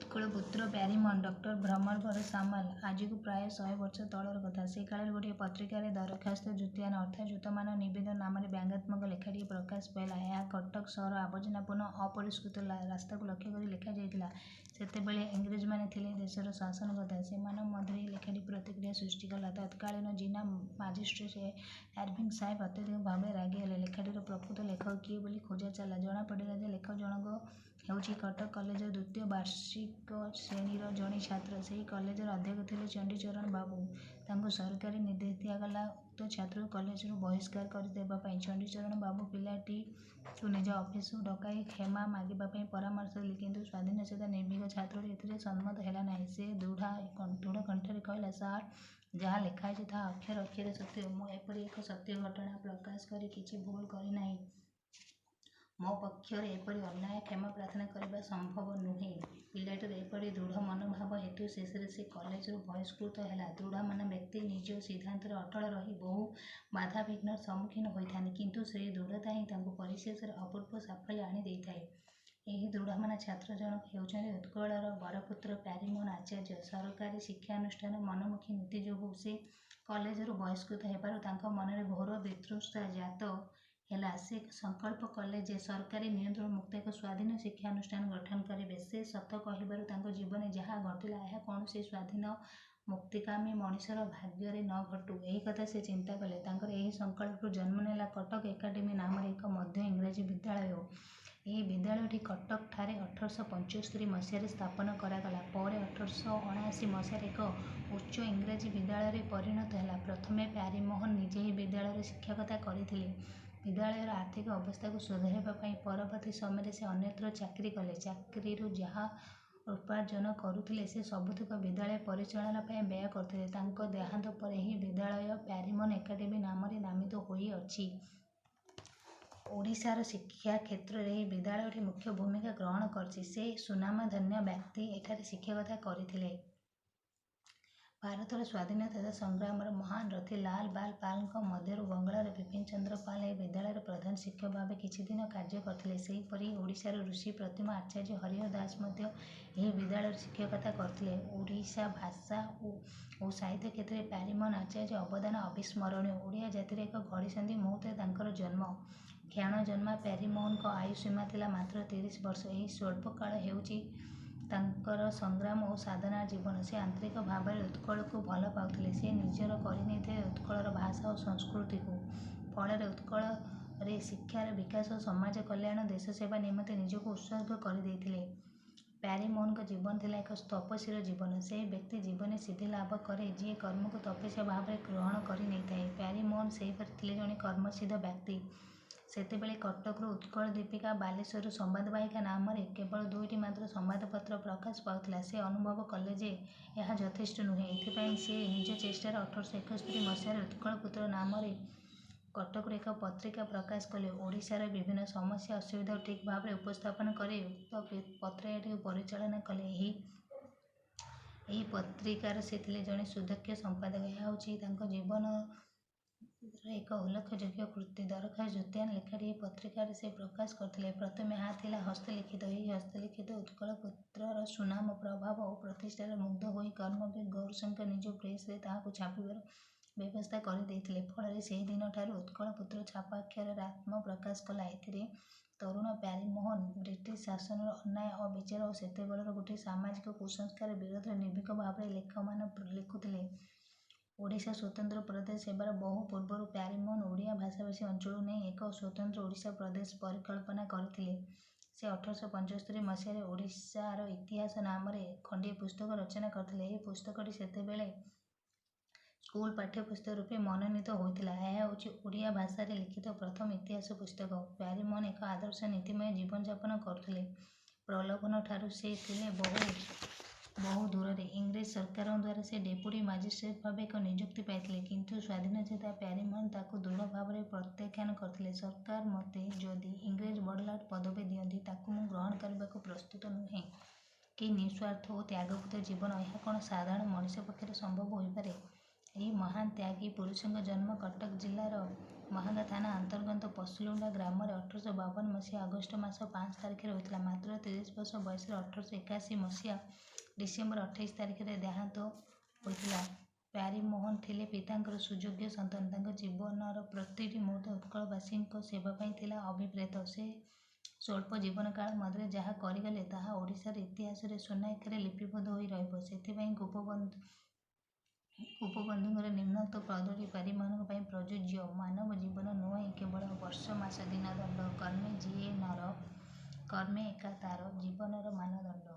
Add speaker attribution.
Speaker 1: Utkalputra Pyarimohan doctor Bhramarbar Samal ଆଜକୁ ପ୍ରାୟ 100 ବର୍ଷ ତଳର କଥା। ସେ କାଳରେ ଗୋଟିଏ ପତ୍ରିକାରେ 'ଦରଖାସ୍ତ ଜୁତିଆନ' ଅର୍ଥାତ୍ ଜୋତାମାନ ନିବେଦନ ନାମରେ ବ୍ୟଙ୍ଗାତ୍ମକ ଲେଖାଟିଏ ପ୍ରକାଶ ପାଇଲା। ଏହା କଟକ ସହରର ଆବର୍ଜନାପୂର୍ଣ୍ଣ ଅପରିଷ୍କୃତ ରାସ୍ତାକୁ ଲକ୍ଷ୍ୟ କରି ଲେଖା ଯାଇଥିଲା। ସେତେବେଳେ ଇଂରେଜମାନେ ଥିଲେ ଦେଶର ଶାସନକର୍ତ୍ତା। ସେମାନଙ୍କ ମଧ୍ୟରେ ଏହି ଲେଖାଟି ପ୍ରତିକ୍ରିୟା ସୃଷ୍ଟି କଲା। ତତ୍କାଳୀନ ଜିଲା ମାଜିଷ୍ଟ୍ରେଟ ଏରଭିଂ ସାହେବ ଅତ୍ୟଧିକ ଭାବରେ ରାଗିଗଲେ। ଲେଖାଟିର ପ୍ରକୃତ ଲେଖକ କିଏ ବୋଲି ଖୋଜା ଚାଲିଲା। ଜଣାପଡ଼ିଲା ଯେ ଲେଖକ ଜଣକ ହେଉଛି କଟକ କଲେଜର ଦ୍ୱିତୀୟ ବାର୍ଷିକ ଶ୍ରେଣୀର ଜଣେ ଛାତ୍ର। ସେହି କଲେଜର ଅଧ୍ୟକ୍ଷ ଥିଲେ ଚଣ୍ଡୀଚରଣ ବାବୁ। ତାଙ୍କୁ ସରକାରୀ ନିର୍ଦ୍ଦେଶ ଦିଆଗଲା ଉକ୍ତ ଛାତ୍ରକୁ କଲେଜରୁ ବହିଷ୍କାର କରି ଦେବା ପାଇଁ। ଚଣ୍ଡୀଚରଣ ବାବୁ ପିଲାଟିକୁ ନିଜ ଅଫିସକୁ ଡକାଇ କ୍ଷମା ମାଗିବା ପାଇଁ ପରାମର୍ଶ ଦେଲେ। କିନ୍ତୁ ସ୍ୱାଧୀନଚେତା ନିର୍ଭୀକ ଛାତ୍ରଟି ଏଥିରେ ସମ୍ମତ ହେଲା ନାହିଁ। ସେ ଦୃଢ଼ କଣ୍ଠରେ କହିଲା, "ସାର୍, ଯାହା ଲେଖାହୋଇଛି ତାହା ଅକ୍ଷରେ ଅକ୍ଷରେ ସତ୍ୟ। ମୁଁ ଏପରି ଏକ ସତ୍ୟ ଘଟଣା ପ୍ରକାଶ କରି କିଛି ଭୁଲ କରିନାହିଁ। ମୋ ପକ୍ଷରେ ଏପରି ଅନ୍ୟାୟ କ୍ଷମା ପ୍ରାର୍ଥନା କରିବା ସମ୍ଭବ ନୁହେଁ। " ପିଲାଟିର ଏପରି ଦୃଢ଼ ମନୋଭାବ ହେତୁ ଶେଷରେ ସେ କଲେଜରୁ ବହିଷ୍କୃତ ହେଲା। ଦୃଢ଼ମନା ବ୍ୟକ୍ତି ନିଜ ସିଦ୍ଧାନ୍ତରେ ଅଟଳ ରହି ବହୁ ବାଧାବିଘ୍ନର ସମ୍ମୁଖୀନ ହୋଇଥାନ୍ତି; କିନ୍ତୁ ସେହି ଦୃଢ଼ତା ହିଁ ତାଙ୍କୁ ପରିଶେଷରେ ଅପୂର୍ବ ସାଫଲ୍ୟ ଆଣି ଦେଇଥାଏ। ଏହି ଦୃଢ଼ମନା ଛାତ୍ର ଜଣକ ହେଉଛନ୍ତି ଉତ୍କଳର ବରପୁତ୍ର ପ୍ୟାରୀମୋହନ ଆଚାର୍ଯ୍ୟ। ସରକାରୀ ଶିକ୍ଷାନୁଷ୍ଠାନର ମନମୁଖୀ ନୀତି ଯୋଗୁଁ ସେ କଲେଜରୁ ବହିଷ୍କୃତ ହେବାରୁ ତାଙ୍କ ମନରେ ଘୋର ବିତୃଷ୍ଣା ଜାତ ହେଲା। ସେ ସଂକଳ୍ପ କଲେ ଯେ ସରକାରୀ ନିୟନ୍ତ୍ରଣରୁ ମୁକ୍ତ ଏକ ସ୍ୱାଧୀନ ଶିକ୍ଷାନୁଷ୍ଠାନ ଗଠନ କରିବେ। ସେ ସତ କହିବାରୁ ତାଙ୍କ ଜୀବନରେ ଯାହା ଘଟିଲା, ଏହା କୌଣସି ସ୍ୱାଧୀନ ମୁକ୍ତିକାମୀ ମଣିଷର ଭାଗ୍ୟରେ ନ ଘଟୁ, ଏହିକଥା ସେ ଚିନ୍ତା କଲେ। ତାଙ୍କର ଏହି ସଂକଳ୍ପରୁ ଜନ୍ମ ନେଲା କଟକ ଏକାଡେମୀ ନାମରେ ଏକ ମଧ୍ୟ ଇଂରାଜୀ ବିଦ୍ୟାଳୟ। ଏହି ବିଦ୍ୟାଳୟଟି କଟକଠାରେ 1875 ମସିହାରେ ସ୍ଥାପନ କରାଗଲା। ପରେ 1879 ମସିହାରେ ଏକ ଉଚ୍ଚ ଇଂରାଜୀ ବିଦ୍ୟାଳୟରେ ପରିଣତ ହେଲା। ପ୍ରଥମେ ପ୍ୟାରୀମୋହନ ନିଜେ ଏହି ବିଦ୍ୟାଳୟରେ ଶିକ୍ଷକତା କରିଥିଲେ। ବିଦ୍ୟାଳୟର ଆର୍ଥିକ ଅବସ୍ଥାକୁ ସୁଧାରିବା ପାଇଁ ପରବର୍ତ୍ତୀ ସମୟରେ ସେ ଅନ୍ୟତ୍ର ଚାକିରି କଲେ। ଚାକିରିରୁ ଯାହା ଉପାର୍ଜନ କରୁଥିଲେ ସେ ସବୁତକ ବିଦ୍ୟାଳୟ ପରିଚାଳନା ପାଇଁ ବ୍ୟୟ କରୁଥିଲେ। ତାଙ୍କ ଦେହାନ୍ତ ପରେ ଏହି ବିଦ୍ୟାଳୟ 'ପ୍ୟାରୀମୋହନ ଏକାଡେମୀ' ନାମରେ ନାମିତ ହୋଇଅଛି। ଓଡ଼ିଶାର ଶିକ୍ଷାକ୍ଷେତ୍ରରେ ଏହି ବିଦ୍ୟାଳୟଟି ମୁଖ୍ୟ ଭୂମିକା ଗ୍ରହଣ କରିଛି। ସେ ସୁନାମଧନ୍ୟ ବ୍ୟକ୍ତି ଏଠାରେ ଶିକ୍ଷକତା କରିଥିଲେ। ଭାରତର ସ୍ୱାଧୀନତା ସଂଗ୍ରାମର ମହାନ ରଥୀ ଲାଲ ବାଲ ପାଲଙ୍କ ମଧ୍ୟରୁ ବଙ୍ଗଳାର ବିପିନ ଚନ୍ଦ୍ର ପାଲ ଏହି ବିଦ୍ୟାଳୟରେ ପ୍ରଧାନ ଶିକ୍ଷକ ଭାବେ କିଛିଦିନ କାର୍ଯ୍ୟ କରିଥିଲେ। ସେହିପରି ଓଡ଼ିଶାର ଋଷି ପ୍ରତିମ ଆଚାର୍ଯ୍ୟ ହରିହର ଦାସ ମଧ୍ୟ ଏହି ବିଦ୍ୟାଳୟରେ ଶିକ୍ଷକତା କରିଥିଲେ। ଓଡ଼ିଶା ଭାଷା ଓ ସାହିତ୍ୟ କ୍ଷେତ୍ରରେ ପ୍ୟାରୀମୋହନ ଆଚାର୍ଯ୍ୟଙ୍କ ଅବଦାନ ଅବିସ୍ମରଣୀୟ। ଓଡ଼ିଆ ଜାତିର ଏକ ଘଡ଼ିସନ୍ଧି ମୁହୂର୍ତ୍ତରେ ତାଙ୍କର ଜନ୍ମ। କ୍ଷଣଜନ୍ମା ପ୍ୟାରୀମୋହନଙ୍କ ଆୟୁସୀମା ଥିଲା ମାତ୍ର 30 ବର୍ଷ। ଏହି ସ୍ୱଳ୍ପକାଳ ହେଉଛି ତାଙ୍କର ସଂଗ୍ରାମ ଓ ସାଧନାର ଜୀବନ। ସେ ଆନ୍ତରିକ ଭାବରେ ଉତ୍କଳକୁ ଭଲ ପାଉଥିଲେ। ସେ ନିଜର କରିନେଇଥିଲେ ଉତ୍କଳର ଭାଷା ଓ ସଂସ୍କୃତିକୁ। ଫଳରେ ଉତ୍କଳରେ ଶିକ୍ଷାର ବିକାଶ ଓ ସମାଜ କଲ୍ୟାଣ, ଦେଶସେବା ନିମନ୍ତେ ନିଜକୁ ଉତ୍ସର୍ଗ କରିଦେଇଥିଲେ। ପ୍ୟାରୀମୋହନଙ୍କ ଜୀବନ ଥିଲା ଏକ ତପସ୍ୱୀର ଜୀବନ। ସେହି ବ୍ୟକ୍ତି ଜୀବନରେ ସିଦ୍ଧି ଲାଭ କରେ, ଯିଏ କର୍ମକୁ ତପସ୍ୟା ଭାବରେ ଗ୍ରହଣ କରିନେଇଥାଏ। ପ୍ୟାରୀମୋହନ ସେହିପରି ଥିଲେ ଜଣେ କର୍ମସିଦ୍ଧ ବ୍ୟକ୍ତି। ସେତେବେଳେ କଟକରୁ 'ଉତ୍କଳ ଦୀପିକା', ବାଲେଶ୍ୱରରୁ 'ସମ୍ବାଦବାହିକା' ନାମରେ କେବଳ ଦୁଇଟି ମାତ୍ର ସମ୍ବାଦପତ୍ର ପ୍ରକାଶ ପାଉଥିଲା। ସେ ଅନୁଭବ କଲେ ଯେ ଏହା ଯଥେଷ୍ଟ ନୁହେଁ। ଏଥିପାଇଁ ସେ ନିଜ ଚେଷ୍ଟାରେ 1871 ମସିହାରେ 'ଉତ୍କଳପୁତ୍ର' ନାମରେ କଟକରୁ ଏକ ପତ୍ରିକା ପ୍ରକାଶ କଲେ। ଓଡ଼ିଶାର ବିଭିନ୍ନ ସମସ୍ୟା ଅସୁବିଧାକୁ ଠିକ୍ ଭାବରେ ଉପସ୍ଥାପନ କରି ଉକ୍ତ ପତ୍ରିକାଟିକୁ ପରିଚାଳନା କଲେ। ଏହି ପତ୍ରିକାର ସେ ଥିଲେ ଜଣେ ସୁଦକ୍ଷ ସମ୍ପାଦକ। ଏହା ହେଉଛି ତାଙ୍କ ଜୀବନର ଏକ ଉଲ୍ଲେଖଯୋଗ୍ୟ କୃତି। 'ଦରଖାସ୍ତ ଯୁତିଆନ' ଲେଖାଟି ଏହି ପତ୍ରିକାରେ ସେ ପ୍ରକାଶ କରିଥିଲେ। ପ୍ରଥମେ ଏହା ଥିଲା ହସ୍ତଲିଖିତ। ଏହି ହସ୍ତଲିଖିତ 'ଉତ୍କଳପୁତ୍ର'ର ସୁନାମ, ପ୍ରଭାବ ଓ ପ୍ରତିଷ୍ଠାରେ ମୁଗ୍ଧ ହୋଇ କର୍ମବୀର ଗୌରୀଶଙ୍କର ନିଜ ପ୍ରେସରେ ତାହାକୁ ଛାପିବାର ବ୍ୟବସ୍ଥା କରିଦେଇଥିଲେ। ଫଳରେ ସେହିଦିନଠାରୁ 'ଉତ୍କଳପୁତ୍ର' ଛାପାକ୍ଷରରେ ଆତ୍ମପ୍ରକାଶ କଲା। ଏଥିରେ ତରୁଣ ପ୍ୟାରୀମୋହନ ବ୍ରିଟିଶ ଶାସନର ଅନ୍ୟାୟ, ଅବିଚାର ଓ ସେତେବେଳର ଗୋଟିଏ ସାମାଜିକ କୁସଂସ୍କାର ବିରୋଧରେ ନିର୍ଭୀକ ଭାବରେ ଲେଖାମାନ ଲେଖୁଥିଲେ। ଓଡ଼ିଶା ସ୍ୱତନ୍ତ୍ର ପ୍ରଦେଶ ହେବାର ବହୁ ପୂର୍ବରୁ ପ୍ୟାରୀମୋହନ ଓଡ଼ିଆ ଭାଷାଭାଷୀ ଅଞ୍ଚଳକୁ ନେଇ ଏକ ସ୍ୱତନ୍ତ୍ର ଓଡ଼ିଶା ପ୍ରଦେଶ ପରିକଳ୍ପନା କରିଥିଲେ। ସେ 1875 ମସିହାରେ 'ଓଡ଼ିଶାର ଇତିହାସ' ନାମରେ ଖଣ୍ଡିଏ ପୁସ୍ତକ ରଚନା କରିଥିଲେ। ଏହି ପୁସ୍ତକଟି ସେତେବେଳେ ସ୍କୁଲ ପାଠ୍ୟପୁସ୍ତକ ରୂପେ ମନୋନୀତ ହୋଇଥିଲା। ଏହା ହେଉଛି ଓଡ଼ିଆ ଭାଷାରେ ଲିଖିତ ପ୍ରଥମ ଇତିହାସ ପୁସ୍ତକ। ପ୍ୟାରୀମୋହନ ଏକ ଆଦର୍ଶ ନୀତିମୟ ଜୀବନଯାପନ କରୁଥିଲେ। ପ୍ରଲୋଭନଠାରୁ ସେ ଥିଲେ ବହୁ ବହୁ ଦୂରରେ। ଇଂରେଜ ସରକାରଙ୍କ ଦ୍ୱାରା ସେ ଡେପୁଟି ମାଜିଷ୍ଟ୍ରେଟ ଭାବେ ଏକ ନିଯୁକ୍ତି ପାଇଥିଲେ। କିନ୍ତୁ ସ୍ୱାଧୀନଚେତା ପ୍ୟାରୀମୋହନ ତାକୁ ଦୃଢ଼ ଭାବରେ ପ୍ରତ୍ୟାଖ୍ୟାନ କରିଥିଲେ। ସରକାର ମୋତେ ଯଦି ଇଂରେଜ ବଡ଼ଲାଟ ପଦବୀ ଦିଅନ୍ତି, ତାକୁ ମୁଁ ଗ୍ରହଣ କରିବାକୁ ପ୍ରସ୍ତୁତ ନୁହେଁ। କି ନିଃସ୍ୱାର୍ଥ ଓ ତ୍ୟାଗପୂତ ଜୀବନ! ଏହା କ'ଣ ସାଧାରଣ ମଣିଷ ପକ୍ଷରେ ସମ୍ଭବ ହୋଇପାରେ? ଏହି ମହାନ ତ୍ୟାଗୀ ପୁରୁଷଙ୍କ ଜନ୍ମ କଟକ ଜିଲ୍ଲାର ମହାଙ୍ଗା ଥାନା ଅନ୍ତର୍ଗତ ପଶୁଲୁଣ୍ଡା ଗ୍ରାମରେ 1852 ମସିହା ଅଗଷ୍ଟ ମାସ 5 ତାରିଖରେ ହୋଇଥିଲା। ମାତ୍ର 30 ବର୍ଷ ବୟସରେ 1881 ମସିହା ଡିସେମ୍ବର 28 ତାରିଖରେ ଦେହାନ୍ତ ହୋଇଥିଲା। ପ୍ୟାରୀମୋହନ ଥିଲେ ପିତାଙ୍କର ସୁଯୋଗ୍ୟ ସନ୍ତାନ। ତାଙ୍କ ଜୀବନର ପ୍ରତିଟି ମୁହୂର୍ତ୍ତ ଉତ୍କଳବାସୀଙ୍କ ସେବା ପାଇଁ ଥିଲା ଅଭିପ୍ରେତ। ସେ ସ୍ୱଳ୍ପ ଜୀବନକାଳ ମଧ୍ୟରେ ଯାହା କରିଗଲେ, ତାହା ଓଡ଼ିଶାର ଇତିହାସରେ ସୁନାକ୍ଷରେ ଲିପିବଦ୍ଧ ହୋଇ ରହିବ। ସେଥିପାଇଁ ଗୋପବନ୍ଧୁଙ୍କର ନିମ୍ନୋକ୍ତ ପଦଟି ପ୍ୟାରୀମୋହନଙ୍କ ପାଇଁ ପ୍ରଯୁଜ୍ୟ: ମାନବ ଜୀବନ ନୁହଇ କେବଳ ବର୍ଷ ମାସ ଦିନ ଦଣ୍ଡ, କର୍ମେ ଜୀଏ ନର କର୍ମେ ଏକା ତାର ଜୀବନର ମାନଦଣ୍ଡ।